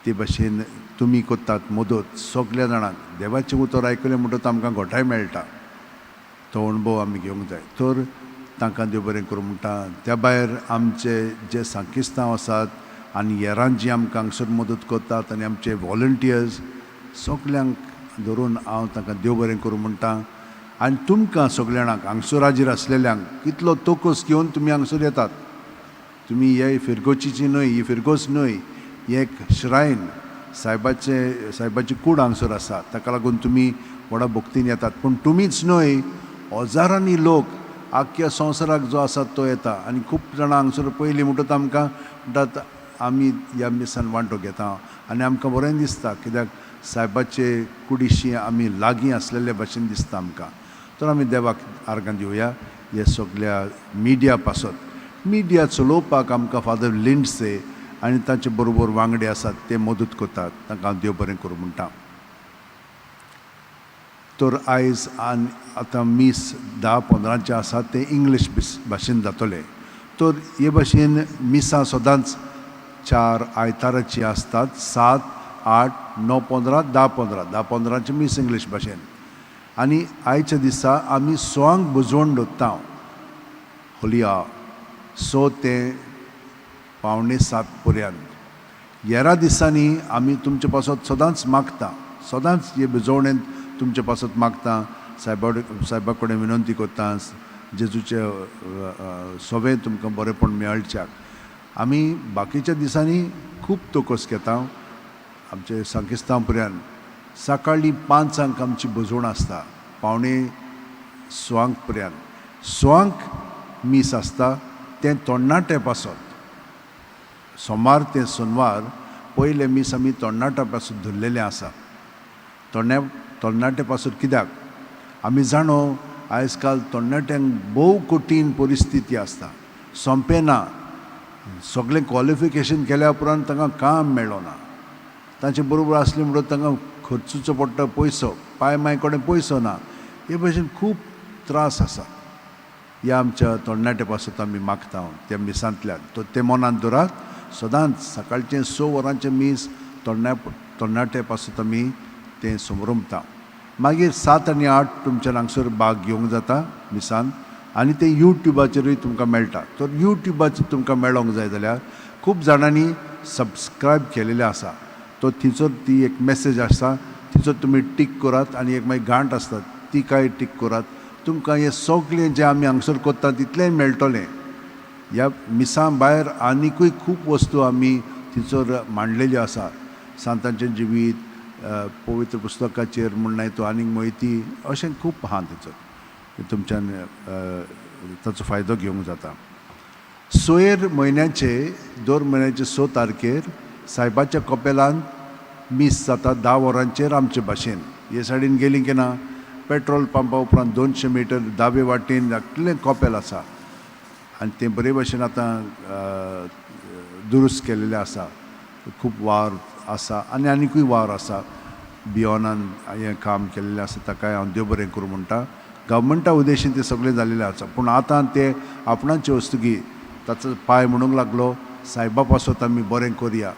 Speaker 6: ते भाशेन तुमी करतात मदत सगल्या जाणांक. देवाचें उतर आयकलें म्हणटकच आमकां घोटाय मेळटा, तो अणभव आमी घेवंक जाय. तर तांकां देव बरें करूं म्हणटा. त्या भायर आमचे जे सांकिस्तांव आसात आनी हेरां जी आमकां हांगसर मदत करतात आनी आमचे वॉलंटियर्स सगल्यांक धरून हांव तांकां देव बरें करूं म्हणटा. आनी तुमकां सगल्या जाणांक हांगसर हाजीर आसलेल्यांक कितलो तोकोस घेवन तुमी हांगसर येतात. तुमी हे फिरगोचीची न्हय, ही फिरगोज न्हय, ही एक श्रायन, सायबाचे सायबाची कूड हांगसर आसा. ताका लागून तुमी व्हडा भक्तीन येतात. पूण तुमीच न्हय, हजारांनी लोक आख्ख्या संवसाराक जो आसा तो येता. आनी खूब जाणां हांगसर पयलीं म्हणटकच आमकां म्हणटात आमी ह्या मिसान वांटो घेता आनी आमकां बरें दिसता, कित्याक सायबाचे कुडीशी आमी लागीं आसलेले भाशेन दिसता आमकां. तर आमी देवाक आर्गां दिवया हे सगल्या मिडिया पासत. मिडिया चलोवपाक आमकां फादर लिंडसे आनी तांचे बरोबर वांगडी आसात ते मदत करतात. तांकां हांव देव बरें करूं म्हणटा. तर आयज आनी आतां मीस 10:15 आसा तें इंग्लीश भाशेन जातलें. तर हे भाशेन मिसां सदांच 4 आयताराचीं आसतात, 7, 8, 9:15, 10:15. 10:15 मीस इंग्लीश भाशेन. आनी आयच्या दिसा आमी 6 बुजवण दवरता, होलिया 6 ते 6:45 पर्यंत. हेरा दिसांनी आमी तुमचे पासत सदांच मागता, सदांच हे भिजवणेंत तुमचे पासत मागता, सायबा कडेन विनंती करता जेजूचे सवें तुमकां बरेंपण मेळच्याक. आमी बाकीच्या दिसांनी खूब तोकोस घेता. आमचे सांकिस्तांव पर्यंत सकाळीं 5 आमची भजवण आसता, 5:45 पर्यंत. 6 मीस आसता तें तोण्णाटे पासत. सोमार ते सोनवार पयलें मीस आमी तोण्णाट्या पासून धरलेलें आसा. तोण्णाटे पासून कित्याक आमी जाणो आयज काल तोण्णाट्यांक भोव कठीण परिस्थिती आसता, सोंपें ना. सगळें क्वॉलिफिकेशन केल्या उपरांत तांकां काम मेळना. तांचे बरोबर आसलें म्हणटकच तांकां खर्चुचो पडटा पयसो, पाय माय कडेन पयसो ना. हे भशेन खूब त्रास आसा. ह्या आमच्या तोण्णाटे पासत आमी मागता त्या मिसांतल्यान. तर तें मनांत दवरात सदांच सकाळचें 6 वरांचें मीस तोण्णाटे पासत आमी तें समरमता. मागीर 7 आनी 8 तुमच्या हांगसर भाग घेवंक जाता मिसान, आनी तें युट्यूबाचेरूय तुमकां मेळटा. तर युट्यूबाचेर तुमकां मेळोंक जाय जाल्यार खूब जाणांनी सबस्क्रायब केलेलें आसा. तो थंयसर ती एक मॅसेज आसा, तिचो तुमी टीक करात आनी एक मागीर गांठ आसता ती काय टीक करात. तुमकां हें सगळें जें आमी हांगसर करता तितलेंय मेळटलें. ह्या मिसां भायर आनिकूय खूब वस्तू आमी थंयसर मांडलेल्यो आसा. सांतांचें जिवीत, पवित्र पुस्तकाचेर म्हण तूं आनीक म्हायती, अशें खूब आहा थंयसर, तुमच्यान ताचो फायदो घेवंक जाता. सोयर म्हयन्याचे दर म्हयन्याचे 6 तारखेर सायबाच्या कपेलांत मीस जाता 10 वरांचेर आमचे भाशेन. हे सायडीन गेली की ना पेट्रोल पंपा उपरांत 200 मिटर दावे वाटेन धाकलें कपेल आसा आनी तें बरे भाशेन आतां दुरुस्त केलेलें आसा. खूब वावर आसा आनी आनिकूय वावर आसा. बियोनान हें काम केल्लें आसा, ताकाय हांव देव बरें करूं म्हणटा. गव्हर्मेंटा उद्देशीन तें सगळें जाल्लें आसा, पूण आतां ते आपणाचे वस्तुकी ताचो पांय म्हणूंक लागलो सायबा पासत आमी बरें करया.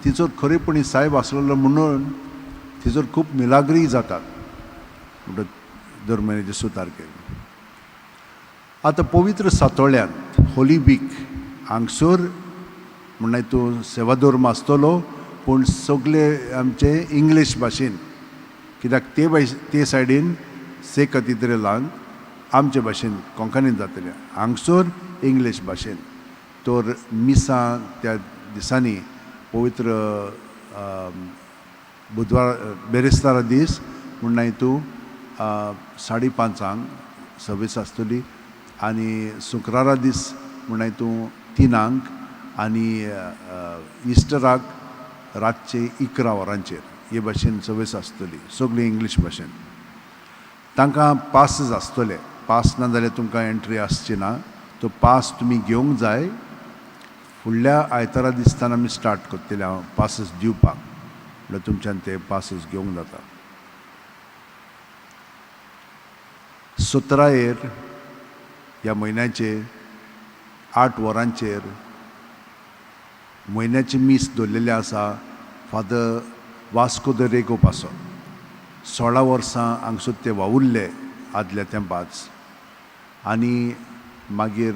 Speaker 6: तिचो खरेपणी सायब आसलेलो म्हणून तिचो खूब मिलाग्रीय जातात म्हणटा दर म्हयन्याचे 6 तारखेर. आतां पवित्र सातोळ्यांत होली वीक हांगसर म्हणल्यार तूं सेवाधर्म आसतलो, पूण सगळे आमचे इंग्लीश भाशेन, कित्याक ते ते सायडीन से कतिद्रेलान आमचे भाशेन कोंकणीन जातलें, हांगसर इंग्लीश भाशेन. तर मिसां त्या दिसांनी पवित्र बुधवार बेरेस्तारा दीस म्हणल्यार तूं 5:30 सर्वीस आसतली आनी शुक्रारा दीस म्हणल्यार तूं 3 आनी इस्टराक रातचे 11 वरांचेर हे भाशेन सर्वीस आसतली, सगळी इंग्लीश भाशेन. तांकां पासच आसतले, पास ना जाल्यार तुमकां एंट्री आसची ना. तो पास तुमी घेवंक जाय. फुडल्या आयतारा दिसताना आमी स्टार्ट करतले हांव पासस दिवपाक, म्हणल्यार तुमच्यान ते पासस घेवंक जाता. 17 ह्या म्हयन्याचे 8 वरांचेर म्हयन्याचे मीस दवरलेलें आसा फादर वास्को the Rego पासो. 16 वर्सां हांगसर ते वावुरले आदल्या तेंपाच आनी मागीर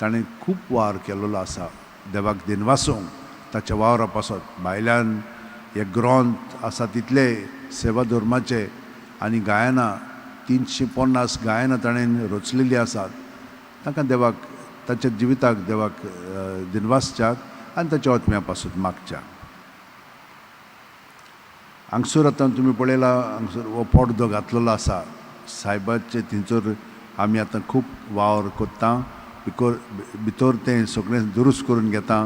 Speaker 6: ताणें खूब वावर केल्लो आसा देवाक दिनवासूंक ताच्या वावरा पासत. भायल्यान हे ग्रंथ आसा तितले सेवा धर्माचे आनी गायनां 350 गायनां ताणें रचलेलीं आसात. तांकां देवाक ताच्या जिविताक देवाक दिनवासच्याक आनी ताच्या आत्म्या पासून मागच्याक. हांगसर आतां तुमी पळयला हांगसर हो पडदो घातलेलो आसा सायबाचे, थंयसर आमी आतां खूब वावर करता. बिकोर भितर तें सगळें दुरुस्त करून घेता,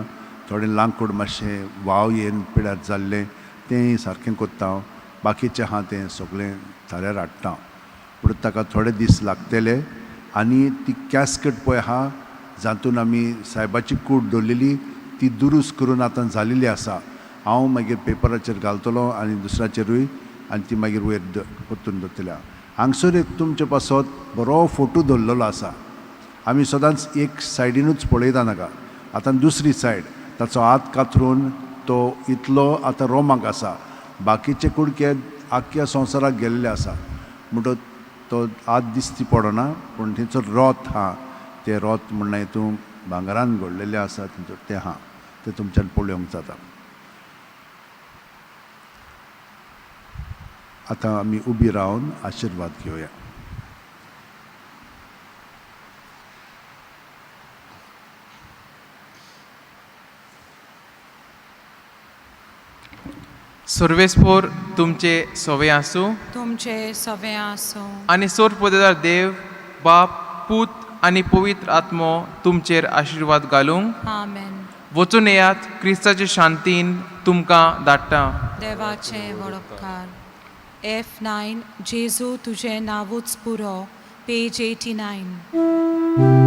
Speaker 6: थोडें लांकूड मातशें वाव येवन पिड्यार जाल्लें तें सारकें करता हांव, बाकीचें आहा तें सगळें थाऱ्यार हाडटा. पूण ताका थोडे दीस लागतले. आनी ती कॅस्केट पळय आहा जातून आमी सायबाची कूड दवरलेली ती दुरुस्त करून आतां जालेली आसा. हांव मागीर पेपराचेर घालतलो आनी दुसऱ्याचेरूय आनी ती मागीर वयर परतून दवरतले. हांगसर एक तुमचे पासत बरो फोटो दवरलेलो आसा. आमी सदांच एक सायडीनूच पळयता नाका, आतां दुसरी सायड ताचो हात कातरून तो इतलो आतां रोमाक आसा, बाकीचे कुडके आख्ख्या संवसाराक गेल्ले आसा. म्हणटच तो हात दिसती पडना, पूण थंयचो रोत आहा तें रोत म्हणल्यार हितून भांगरान घडलेलें आसा थंयचो तें आहा तें तुमच्यान पळोवंक जाता. आतां आमी उबी रावन आशिर्वाद घेवया.
Speaker 2: सर्वेस्पोर तुमचे सवे आसूं,
Speaker 1: तुमचे सवे आसूं.
Speaker 2: आनी सोरपोदेदार देव बाप पूत आनी पवित्र आत्मो तुमचेर आशिर्वाद घालूंक.
Speaker 1: आमेन.
Speaker 2: वचून येयात, क्रिस्ताचे शांतीन तुमकां धाडटा.
Speaker 1: देवाचे वळपकार. F9 जेजू तुजें नांवूच पुरो, पेज 89.